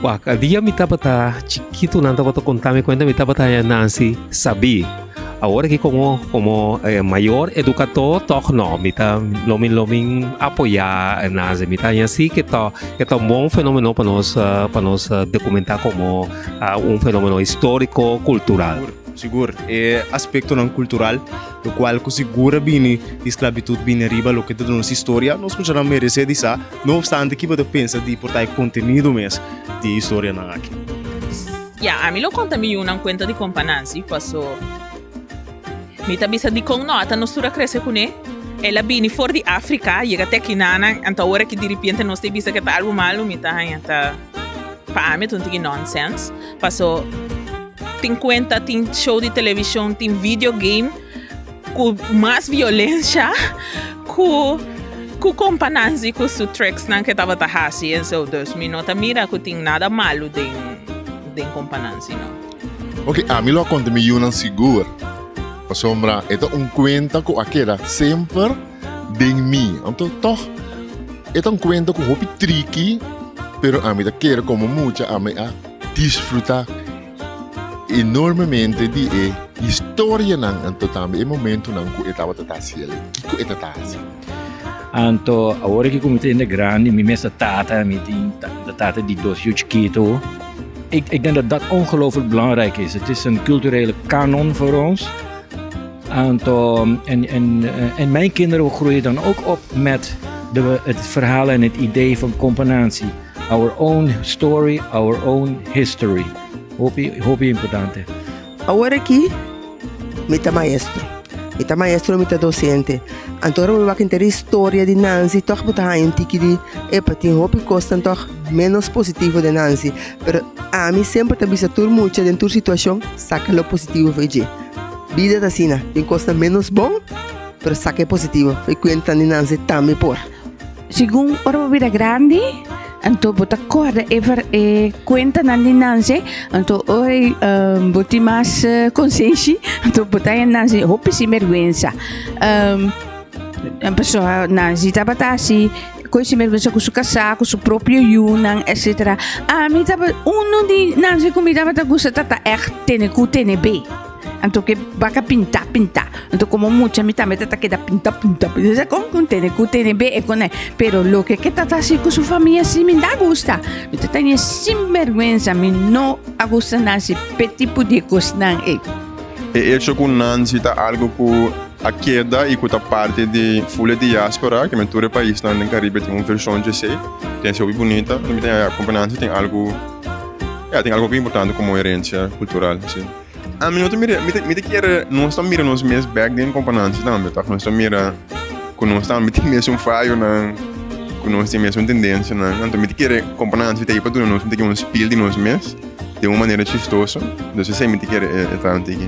Wak, dia mi tabata chikitu nan tabata konta mi kuenta mi tabata haña Nancy sabí. Awor aki komo komo mayor edukadó tòg no, mi ta lo mi lo mi apoyá Nancy. Mi ta haña si ke ta ke ta un bon fenómeno pa nos pa nos dokumentá komo un fenómeno históriko kultural. Sigur, e aspektonan kultural lokual ku sigur a bini di sklabitut bini ariba loke ta nos historia, nos muchanan meresé di sa. No obstante, ki bo ta pensa di por ta e kontenido mes di e historianan aki? Ya, ami lo konta mi yunan kuenta di Kompa Nancy, paso mi ta bisa dikon no ata nos tur a krese kuné. El a bini for di Afrika, yega te akinanan, anto awor aki diripiente nos ta bisa ke ta algu malu, mi ta haña ta pa ami ta un tiki nonsens. Paso tin kuenta, tin show di televishon, tin video game. Ku mas violensha ku ku kompa Nancy ku su tricksnan ke tabata hasi en so dus mi no ta mira ku tin nada malu den den kompa Nancy no. Ok, ami lo a konta mi yunan sigur, pasobra e ta un kuenta ku a keda semper den mi. Anto tòg e ta un kuenta ku hopi triki, pero ami ta kere komo mucha ami a disfrutá enormemente di e historianan anto tambe e momentonan ku e tabata ta hasi el, kiko e ta ta hasi. Anto awor aki ku mi ta hende grandi, mi mes ta tata, mi tin ta tata di dos yu chikitu. Ik ik denk dat dat ongelooflijk belangrijk is. Het is een culturele kanon voor ons. Anto en en en mijn kinderen groeien dan ook op met de het verhaal en het idee van Kompa Nancy. Our own story, our own history. Hopi, hopi importante. Awor aki mi ta maestro. Mi ta maestro, mi ta docente. Anto ora bo wak henter e historia di Nancy tòg bo ta haña un tiki di epa tin hopi kosnan tòg ménos positivo den Nancy. Pero ami semper ta bisa tur mucha den tur situashon saka lo positivo for dje. Bida ta asina, tin kosnan ménos bon pero saka e positivo. E kuenta di Nancy tambe por. Segun ora bo bira grandi, anto bo ta kòrda e ver e kuentanan di Nancy, anto ora ei bo tin mas konsenshi, anto bo ta haña Nancy hopi sinbèrgwensa. Pasobra Nancy tabata hasi kos sinbèrgwensa ku su kasá, ku su propio yunan, etsetera. Ami tabata unu di Nancy ku mi tabata gusta ta ta ègt tene ku tene be. Anto ke baka pinta pinta. Anto komo mucha mi tambe ta ta keda pinta pinta pinta. Sa kon kon tene ku tene be e kone. Pero loke ke ta ta hasi ku su famia si mi da gusta. Mi ta tene sinbergwensa mi no a gusta Nancy p'e tipo di kosnan ei. E echo ku Nancy ta algu ku a keda i ku ta parti di ful e diaspora, ke men tur e paisnan den Karibe tin un vershon dje esei, tin esei hopi bunita. Mi ta haña ku Nancy tin algu, ya, tin algu hopi importante komo herensia kultural, si. Ami no ta mira, mi ta, mi ta kere nos ta mira nos mes bek den kompanansia tambe, tòg? Nos ta mira ku nos tambe tin mesun fayonan, ku nos tin mesun tendensianan. Anto mi ta kere kompanansia ta ei pa duna nos un tiki un spiel di nos mes den un manera chistoso. Dus esei mi ta kere e ta un tiki.